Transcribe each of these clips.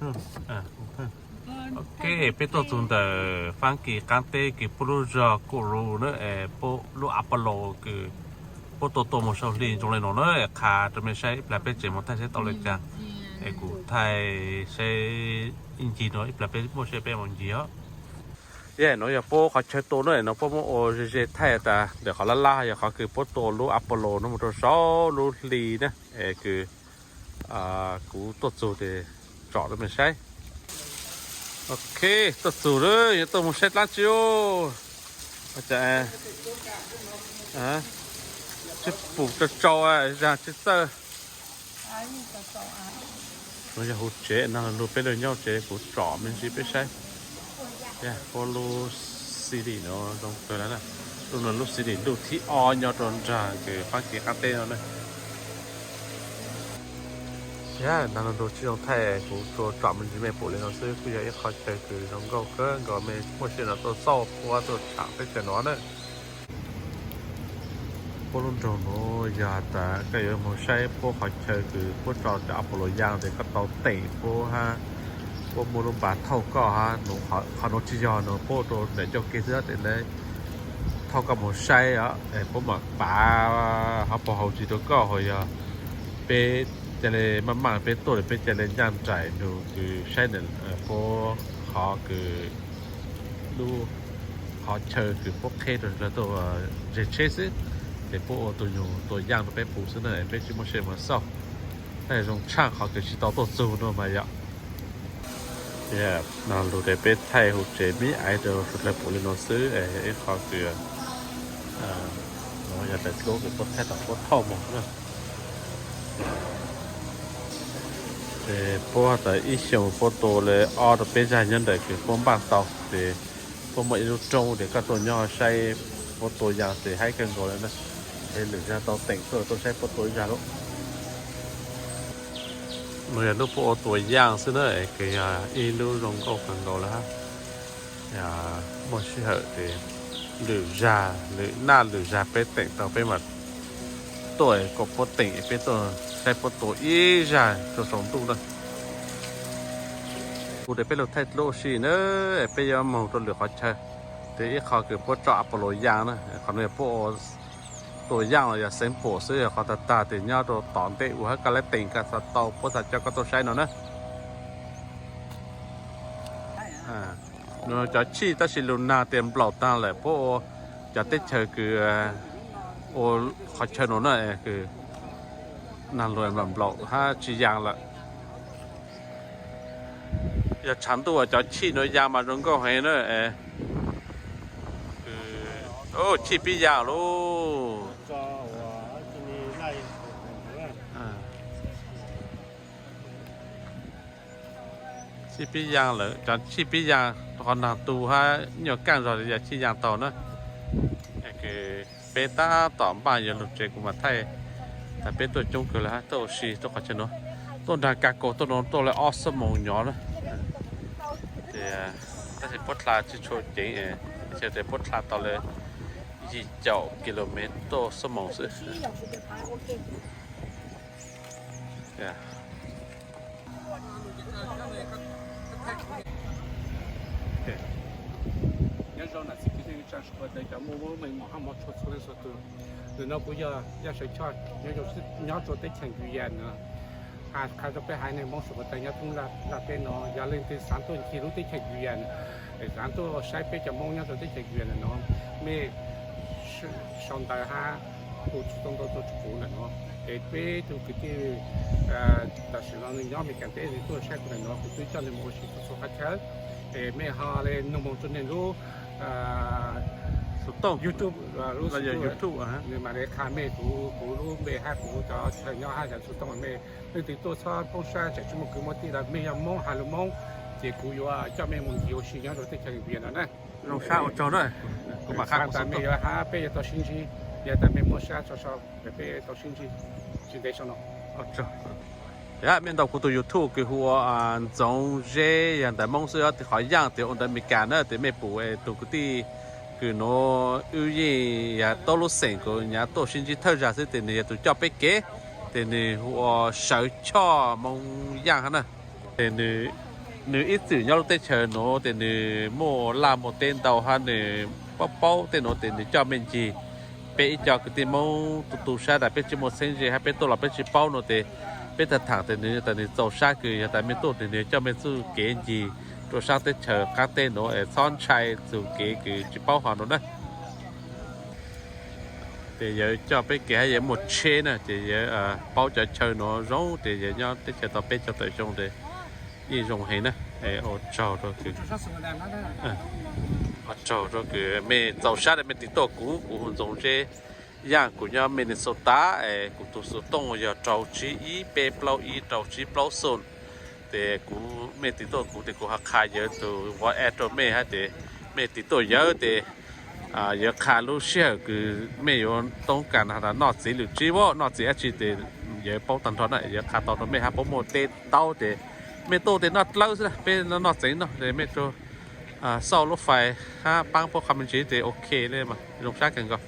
Ok, peb tuaj txug ntawm Faab Kis qaab teb kws puab lub zog Koru na, puab lub Apollo kws puab tua tuaj moog sau hli zoo le nuav na, qha rua mej saib, ib plag peb tseem moog thaij saib tau le caag, es kuv thaij saib ib ncig nuav ib plag peb muaj seb peb moog ncig os. Yog nuav yog puab qhov chaw tua na, nuav puab muab ua ze ze thaij tas ntawm qhov lab lab yog qhov kws puab tua lub Apollo nuav moog rua saum lub hli na, es kws kuv tuaj txug tes tsom rua mej saib. Ok, tuaj txug lawm, yuav tuaj moog saib dlaab tsi. Tsi pum tsau tsau, zag tsi txawj. Nuav yog huv tsev, nuav lug peb lug nyob tsev, kuv tsom me ntsis peb saib. Puab lub xi lim nuav zoo kawg lawm na. Lub nuav lub xi lim lub thib ob nyob rua nraag kws Faab Kis qaab teb no na. Yog nuav lug tsi zoo thaij, kuv tsuas tsom me ntsis mej pum le nuav xwb, kuj yog ib qho chaw kws zoo nkauj kawg nkaus, mej muaj sij hawm no tuaj xauj puab tuaj tsaam teb chaws nuav na. Puab lub nroog nuav yog has tas koj yuav moog saib puab qhov chaw kws puab tso cov Apollo yaam tes koj tau teem puab hab, puab muaj lub npav thauj koj hab. Qhov nuav tsi yog nuav puab ua rua ntawm ncauj ke xwb tes lawv thauj koj moog saib os, puab mam pav hov puag hauv ntsis rua koj, ho yog peb ca le maj maj peb tuaj lawm peb ca le ncaaj nraim nug kws saib ntawm puab qhov kws lub qhov chaw kws puab qheb rua tuaj ze tsheb xwb, ces puab ua tus nyuag tua yaaj rua peb pum xwb na, peb tsi muaj sij hawm moog xauj. Thaij zoo tshaaj qhov kws tsi tau tuaj txug nuav mas yom. Nuav lug tes peb thaij huv tsev mib aiv rua suav dlawg pum le nuav xwb, ib qho kws nuav yog daim duab kws puab thaij tom puab thauj moog na. Ces puab tas ib xyoos puab tua le ob rua peb zag nyob ntawm kws puab npaaj tau, ces puab muaj ib lub roob tes koj tuaj nyob saib puab tua yaam tes haib kawg nkaus le na. Es lwm zag tau teem tuaj tuaj saib puab tua ib zag lawm. Nuav yog lub puab ua tua yaaj xwb na, es kws yog ib lub zoo nkauj kawg nkaus le hab. Yog muaj sij hawm tes lwm zag, lwm naj lwm zag peb teem tau peb mam tuaj kom puab teem, peb tuaj saib puab tua ib zag rua saum ntuj na. Kuv tes peb lug thaij dlub ua si na, peb yuav moog rua lwm qhov chaw. Tes ib qho kws puab tso Apollo yaam na, qhov nuav yog puab ua tua yaaj los yog xeev pum xwb, yog qhov tag tag tes nyob rua tom ntej ua hab koj lab teem koj xav tau puab xav coj koj tuaj saib no na. Nuav cov chij tab sis lug nag tes nplaum taag lawm, puab ua cov teb chaws kws ua qhov chaw nuav na, kws nag lug nplaum hab tsi yaa lawm. Yog tshav ntuj cov chij nuav yaa mas zoo nkauj heev na. Chij pib yaa lauj. Chij pib yaa lawm, cov chij pib yaa, qhov nag tu hab nyuam kaaj zog yog chij yaa tau na. Peb tab tom npaj yuav lug tsev kuv mam thaij tas peb tuaj coob kawg le hab, tuaj ua si tuaj qhov chaw nuav, tuaj nraag kag kaus tuaj nuav tuaj le ob xuab moos nyob na. Tab sis puab dlha tsi tshua ceev, tab sis tes puab dlha tau le yim caum kilomev tuaj xuab moos xwb. Nyob zoo nam txiv kwv tij neej tsaa sawv daws cov muaj me mom hab mov tshua txhua leej txhua tug. Ntawm no kuv yog Yaj Sawv Choj, nyob rua teb chaws Guyana no. Qha rua peb haiv neeg Moob sawv daws nyob thoob laj teb no, yog leej twg xav tuaj ncig lub teb chaws Guyana, xav tuaj saib peb cov Moob nyob rua teb chaws Guyana no, mej sau ntawv hab hu tsis tau ntau tuaj rua kuv ntawm no. Es peb tug kwv tij tam sim no nws nyob Meskas teb, nws tuaj saib kuv ntawm no, kuv twb coj nws mus ua si txhua txhua qhov chaw. Es mej ho le nug moog rua nws lub YouTube, lub YouTube, nws mam le qha mej kuv, kuv lub npe hab kuv cov chaw nyob hab cov xov tooj. Mej leej twg tuaj txhob poob sab, tseem tsis muaj kwv muaj tij los mej yog Moob has lug Moob, ces kuv yuav coj mej mus ncig ua si nyob rua teb chaws Vias no na. Zoo sab ua tsaug na. Kuv mam qha tas mej yuav hab peb yuav tau sib ntsib, yog tas mej muaj sab tso so, peb tau sib ntsib tsis ntev sau no. Mej ntaus kuv tug YouTube kws hu ua Ntxoov Zeb, yog ntawv Moob xwb, tes qhov yaaj tes ua ntawv Meskas na, tes mej pum tug kwv tij kws nuav wb yeej yog tub lub xeem kws nyav tuaj sib ntsib thawj zag xwb, tes nws yog tug coj peb kev, tes nws hu ua Sawv Choj Moo Yaaj hab na. Tes nws Nws ib txwm nyob lub teb chaws nuav tes nws muaj laj muaj teb ntau hab nws paub paub tej nuav tes nws coj mej ncig. Peb ib co kwv tij Moob tu tu sab tas peb tsi muaj txheeb ze hab peb tuaj los peb tsi paub nuav tes peb tham tham tes nws tas nws txaus sab kws yog tas mej tuaj tes nws coj mej txuj kev ncig rua saab teb chaws qaab teb nuav es txhob ntshai txug kev kws tsi paub hov nuav na. Tes yawg coj peb kev hab yawg muaj tsheb na ces yawg paub cov chaw nuav zoo tes yawg nyob teb chaws tau peb caug tawm xyoo tes yeej zoo heev na. Ua tsaug rua kws, ua tsaug rua kws mej txaus sab mej tig tuaj kuv, kuv hu Ntxoov Zeb Yaaj, kuv nyob Minnesota es kuv tug xuv tooj yog rau tsib ib peb plaub ib rau tsib plaub xoom. Tes kuv, mej tig tuaj kuv tes kuv ho qha yawg tug WhatsApp rua mej hab tes mej tig tuaj yawg tes yawg qha lub sij hawm kws mej yuav toob kas has tas noj txiv lwm tsib a, noj txiv dlaab tsi tes yawg paub tag nrho na, yawg qha tau rua mej hab puab muaj teb taub tes mej tuaj tes noj dlawb xwb na, peb noj txeev noj tes mej rua xauj lub fais hab paab puab qha me ntsis tes ok le mas zoo sab kawg nkaus.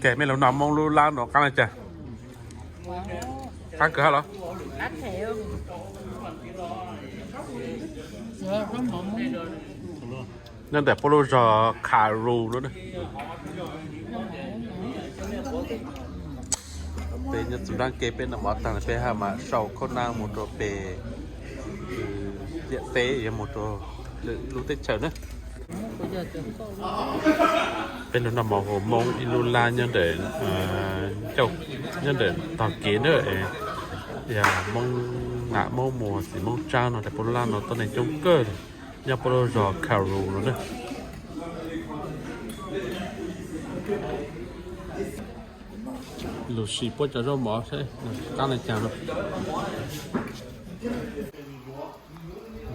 Ces mej lug noj Moob lub lab nuav qaab le caag? Qaab kawg hab los? Nyob ntawm puab lub zog Carew no na. Peb nyob txug nraab ke peb noj mov taag peb hab mas sau khauj naab mus rua peg ciam teb yuav mus rua lwm lub teb chaws na. Peb lug noj mov hu Moob ib lub lab nyob ntawm, nyob ntawm tog kev na, yog Moob nam Moob muam txiv Moob tsaab no tas puab lub lab no tuab neeg coob kawg nyob puab lub zog Carew no na. Lug sim puab cov zaub mov saib qaab le caag.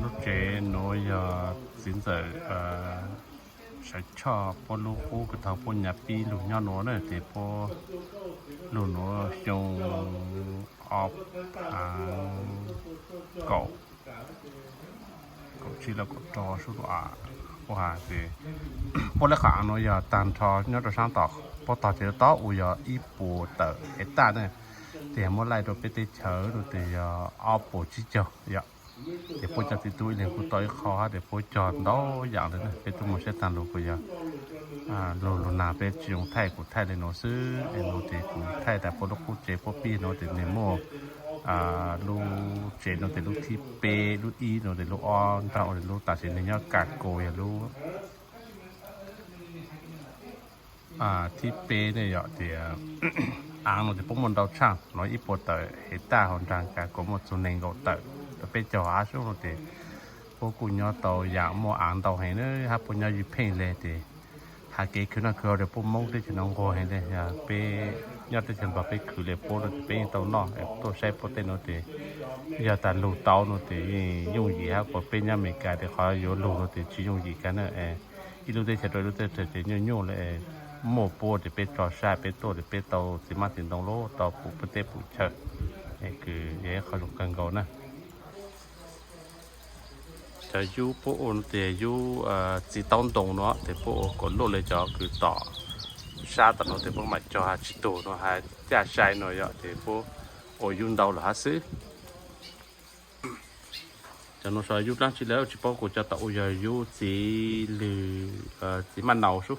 Lub tsev nuav yog txiv ntxawm Sawv Choj puab lub qub kws thaus puab nyav pib lug nyob nuav na, ces puab lug nuav xyoo ob phav kaum, kaum tsib los kaum rau sub lub a, puab has ces puab lub qhov aav nuav yog taag nrho nyob rua saab tom puab tog tsev tob u yog ib puas tawm hecta na, tes yog muab laij rua peb teb chaws no tes yog ob puas tsib caug yom. Ces puab cov txiv tub ib leeg kuj tau ib qho hab tes puab cog ntau yaam le na, peb tub muaj siab taag lug kuj yog lug lug naag peb tsi zoo thaij kuv thaij le nuav xwb es nuav tes kuv thaij tas puab lub qub tsev puab pib nuav tes nwg muaj lub tsev nuav tes lub thib peb, lub ib nuav tes lub ob nraag ua lub tam sim nwg nyob kas kaus yog lub thib peb ne yom. Tias aav nuav tes puab muaj ntau tshaaj nuav ib puas tawm hecta, hauv nraag kas kaus muaj txug neeg nkaum tawm rau peb caug hab sub nuav tes puab kuj nyob tau yaam muaj aav ntau heev na, hab puab nyob ywj pheej le tes has kev khwv noj khwv haus rau puab Moob teb chaws nuav nquag heev le. Yog peb nyob teb chaws Nplog peb khwv le puab nuav tes peb yeej tau noj, tuaj saib puab tej nuav tes yog tas lug tau nuav tes yeej yooj yim hab, kuas peb nyob Amelikas tes qhov yuav lug nuav tes tsi yooj yim kag na. Ib lub teb chaws rau ib lub teb chaws tes nyuaj nyuaj le, muaj puab tes peb tso sab peb tuaj tes peb tau txiv hmab txiv ntoo lub tau pum peb teb pum chaw, kws yog ib qho zoo kawg nkaus na. Cov yub puab ua nuav tes yub txiv taub ntoo nuav tes puab ua kom luaj le cov kws tom sab tom nuav tes puab mam cog has tsi tug nuav has caj sai nuav yom, tes puab ua yub ntau lawm hab xwb. Cov nuav so yub dlaab tsi le tsi paub, kuv cov tom u yog yub txiv lwm, txiv maj naus sub,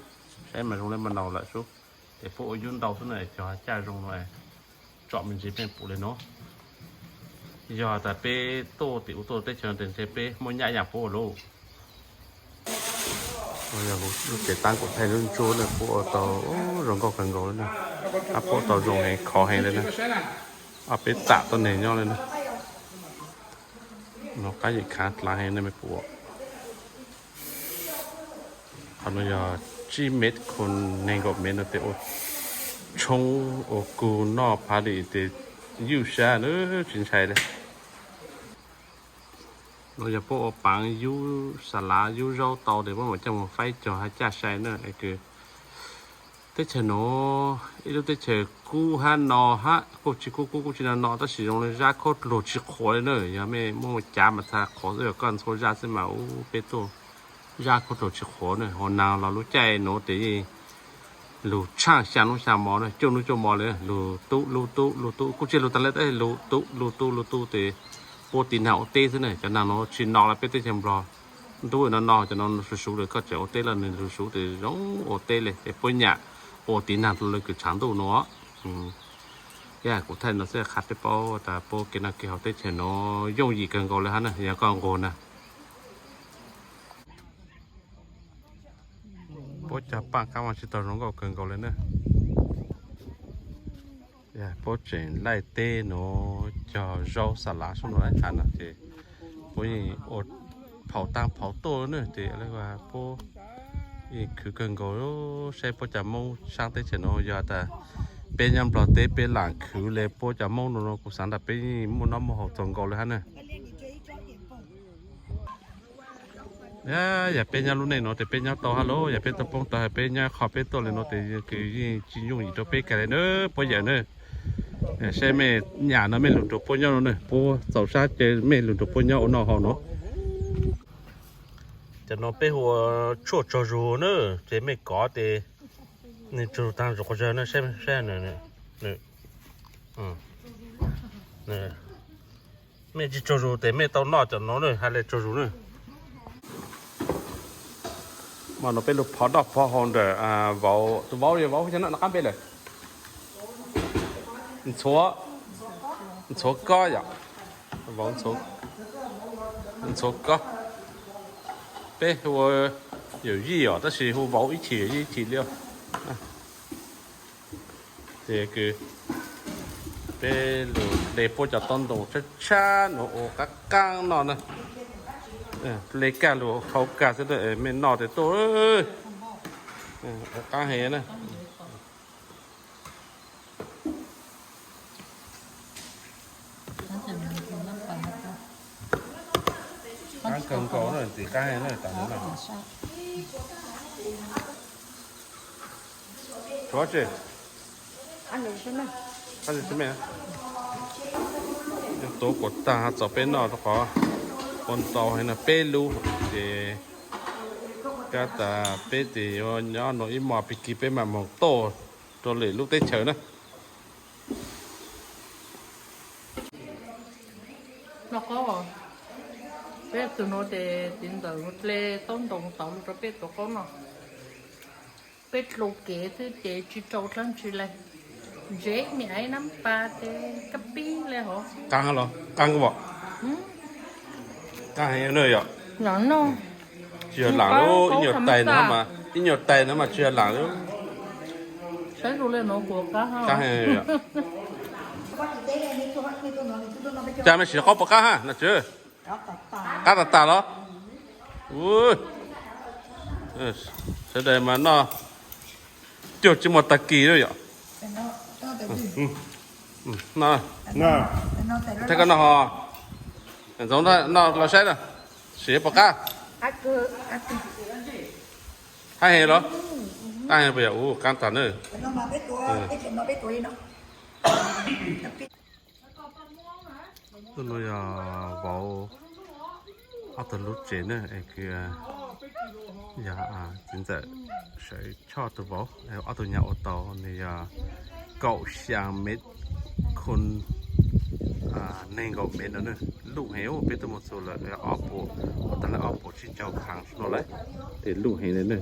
saib mas zoo le maj naus lawm sub. Tes puab ua yub ntau xwb na, cog has caj zoo nuav, tsom me ntsis pheej pum le nuav. Yog tas peb tuaj tim u tuaj teb chaws tes ntshe peb muaj nyaj yaam puab ua lauj. Lub tsev taab kuv thaij lub ntsuab na puab ua tau zoo nkauj kawg nkaus le na, hab puab tau zoo heev khov heev le na. Ob peb tam tuab neeg nyob le na. Nuav qaab yim khaav dlaav heev na mej pum. Qhov nuav yog tsib mev khu neeg nkaum mev nuav tes ua tshoob ua kug noj phav li tes ywj sab na, tsis ntshai le. Nuav yog puab ua paav yub xa lav yub zaub tau tes puab mam coj mus faib cog hab caj sai na. Kws teb chaws nuav ib lub teb chaws kub hab no hab kuj tsis kub kub kuj tsis no no tab sis zoo le zaj khaub dluag tsis qhuav le na. Yog mej muaj cav mas txha qhuav xwb, yog koj ntxhua zaj xwb mas ub peb tuaj zaj khaub dluag tsis qhuav na. Hos naag los lub caij nuav tes yeej lug tshaaj xya nub xya mo na, cuaj nub cuaj mo le, lug tub lug tub lug tub kuj tsis lug taag le tab lug tub lug tub lug tub tes Ua tiv nag ua teb xwb ne, cov nag no tsis no li peb teb chaws Nplog. Ntuj no no cov no suv suv lawm, koj tseem ua teb los nws suv suv tes zoo ua teb li, es puab nyam ua tiv nag rau lawv kws tshav ntuj no. Yog kuv thaij no xwb qha peb paub tas puab kev noj kev haus teb chaws no yooj yim kawg nkaus li hab na, yog koj nquag na. Puab cog paaj qaab vaaj tsi taug zoo nkauj kawg nkaus li na. Puab tseem laij teb nuav cog zaub xa lav sub nuav laib tas no ces puab yeej ua phau taag phau tuaj na ces puab yeej khwv kawg nkaus. Saib puab cov Moob saab teb chaws nuav yog tas peb nyob Nplog teb peb lam khwv li puab cov Moob nuav no kuv xaav tas peb yeej muaj noj muaj haus txaus nkaus li hab na. Yog peb nyob lub neej nuav tes peb nyob tau hab lauj, yog peb tuaj poob tau, peb nyob qhov peb tuaj li nuav tes kws yeej tsi yooj yim rau peb kag li na puab yawm na. Saib mej nyam no mej lug nrug puab nyob no na, puab txaus sab ces mej lug nrug puab nyob ua noj haus nuav. Cov no peb hu ua tshuaj tsaug zug na, ces mej kov tes nws tsaug zug taag zug quas zag na, saib saib. Mej tsi tsaug zug tes mej tau noj cov no na, has le tsaug zug na. Mas no peb lug phov noj phov haus ntawm vauv, tus vauv yog vauv cov no qab npe lawm. Ntxhuav, ntxhuav kob yom, vauv ntxhuav kob. Peb hu yawm yij os, tab sis hu vauv ib chim yawm yij ib chim li os. Ces kws peb lug hle puab cov taub ntoo tshab tshab nuav ua qaab qaab noj na. Hle kag lug hau kag xwb, mej noj tes tuaj. Ua qaab heev na. Qaab kawg nkaus na, ntxim qaab heev na tas nuav na. Tshuav tsi? Tuav kuas taag txaus peb noj rau qhov ua ntau heev no peb lub ces kab tas peb tes yuav nyob nuav ib mos pig kig peb mam moog tuaj rau lwm lub teb chaws na. Noj qaub, peb tug nuav tes txiv ntxawm hle taub ntoo tau lug rau peb tuav qaub noj. Peb dlua kev xwb ces tsi rau dlaab tsi le. Ntsev me aiv nab pas tes kab pib le hov. Qaab los qaab os. Qaab heev na yom. Tsi yog laam lub ib nyuag tais no mas, ib nyuag tais no mas tsi yog laam lub. Saib zoo le nuav kuas qaab heev yom. Cas mej siv qaub puas qaab ha Nom Tswv? Qaab tas tas los? Sawv daws mas noj cuag tsi muaj tag kis na yom. Thaij koj noj ho. Ntxoov noj los saib na, siv puas qaab. Qaab heev los? Qaab heev puas yog? Ua qaab tas na. Hnub no yog vauv ob tug lub tsev na, es kws yog txiv ntxawm Sawv Choj tus vauv, ob tug nyuam ua tau nws yog kaum xyaa mev, khu neeg nkaum mev no na, luj heev. Peb tuaj mus txug lawm ob puas, ua tau lawm ob puas tsib caug phav no lawm, tes luj heev li na.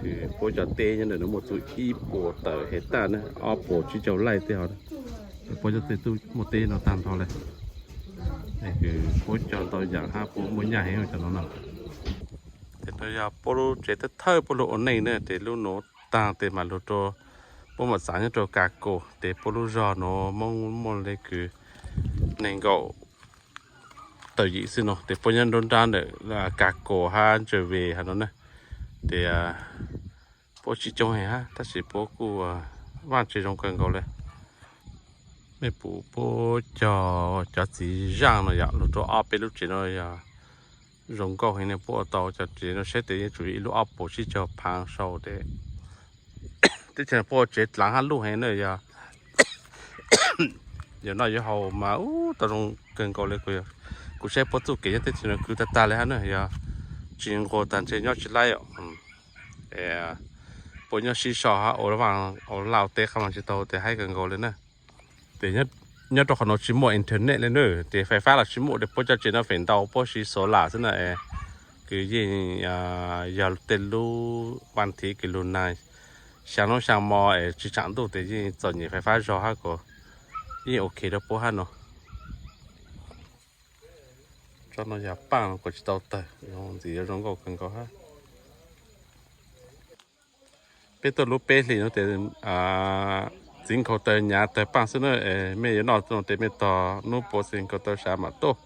Kws puab cov teb nyob ntawm no muaj txug ib puas tawm hais tag na, ob puas tsib caug laij tej hov. Puab cov teb tuaj muaj teb no tag nrho lawm. Kws puab cog ntau yaam hab puab muaj nyaj heev cov no na. Tes no yog puab lub tsev thawj thawj puab lug ua neej na, tes lub nuav taag tes mam lug rua puab mam xaav nyob rau Kas Kos. Tes puab lub zog nuav Moob muaj le kws neeg nkaum tawm yim xwb no, tes puab nyob nruab nrab ntawm Kas Kos hab Ntsaws Ves hab no na. Tes puab tsis coob heev hab, tab sis puab kuj vaaj tsev zoo kawg nkaus le. Mej pum puab cog cov txiv zaaj no yom, lug rua ob peb lub tsev no yog zoo nkauj heev ne. Puab ua tau cov tsev no saib tes yeej tsum yog ib lub ob puas tsib caug phav sau tes teb chaws puab ua tsev dlaav hab luj heev na. Yog yuav noj yuav haus mas ub tau zoo kawg nkaus le. Kuv saib puab txuj kev nyob teb chaws no khwv tag tag le hab na, yog tsis nquag tag ntshe nyob tsis laib os. Puab nyob sib sau hab ua laj ua teb qab vaag tsis tau tes haib kawg nkaus le na. Tes nyob Nyob rau qhov no tsis muaj internet li na, ces fais fab los tsis muaj, ces puab cov tsev no feem ntau puab siv solar xwb na. Kws yeej yog tej lub paj thiv kws lug nag xyaa nub xyaa mo es tsis tsaam ntuj ces yeej txom nyem fais fab zog hab kuas yeej ok rau puab hab no. Tsob no yog paaj kuas tsis tau tawg, ntxiv yuav zoo nkauj kawg nkaus hab. Peb tuaj lub peb hlis no ces txiv nkhaus taws nyav tawg paaj xwb na. Mej yuav noj no ces mej tog nub puav txiv nkhaus taws sav mam tuaj.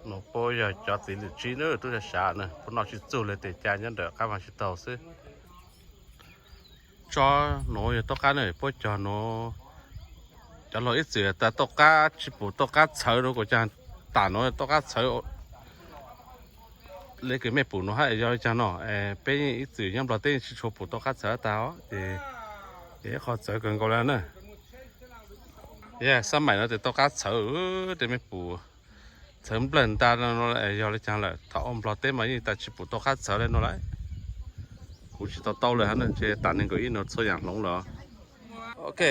Nuav puab yog cov txiv lwm tsib na, tub sav sav na, puab noj tsis txug le tes ca nyob nram qab vaag tsis taug xwb. Tsob nuav yog toj qab na, puab cog nuav, cov laug ib txwm tas toj qab tsis pum toj qab txhawv nuav kuas caag, tam nuav toj qab txhawv le kws mej pum nuav hab. Yog le caag no, peb ib txwm nyob Nplog teb tsis tshua pum toj qab txhawv tag os, ces ib qho txawv kawg nkaus le na. Xab maim no ces toj qab txhawv, tej mej pum txhawv nplawg nta no, yog le caag lawm, thaum ua Nplog teb mas yeej tas tsis pum toj qab txhawv le nuav lawm. Kuv tsis tau tau lawm hab, ntshe tas neeg nkaum ib no txhua yaam hloov lawm. Ok,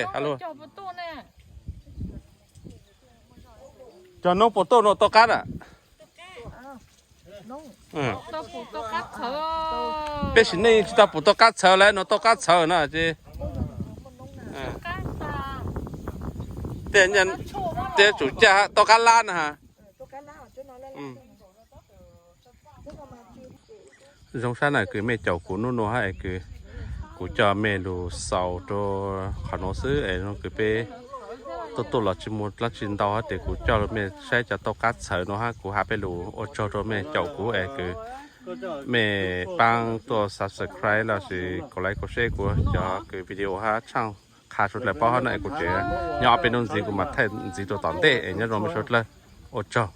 cog noob puas tuaj nuav toj qab na? Peb sim neej tsis tau pum toj qab txhawv le nuav, toj qab txhawv na ces tej tsum caj toj qab lab na ha. Zoo sab na kws mej caum kuv nub nuav hab es kws kuv coj mej lug xaus rua qhov nuav xwb es kws peb tuaj tuaj los tsis muaj dlaab tsi ntau hab ces kuv coj mej saib cov toj qab txhawv nuav hab kuv has peb lug ua tsaug rua mej caum kuv es kws mej paab tuaj subscribe lossis kaum like kaum share kuv cov kws video hab tshaaj qha suav dlawg paub hab na es kuv tseem nyob ob peb nub ntxiv kuv mam thaij ntxiv rua tom ntej es nyob zoo mej suav dlawg. Ua tsaug.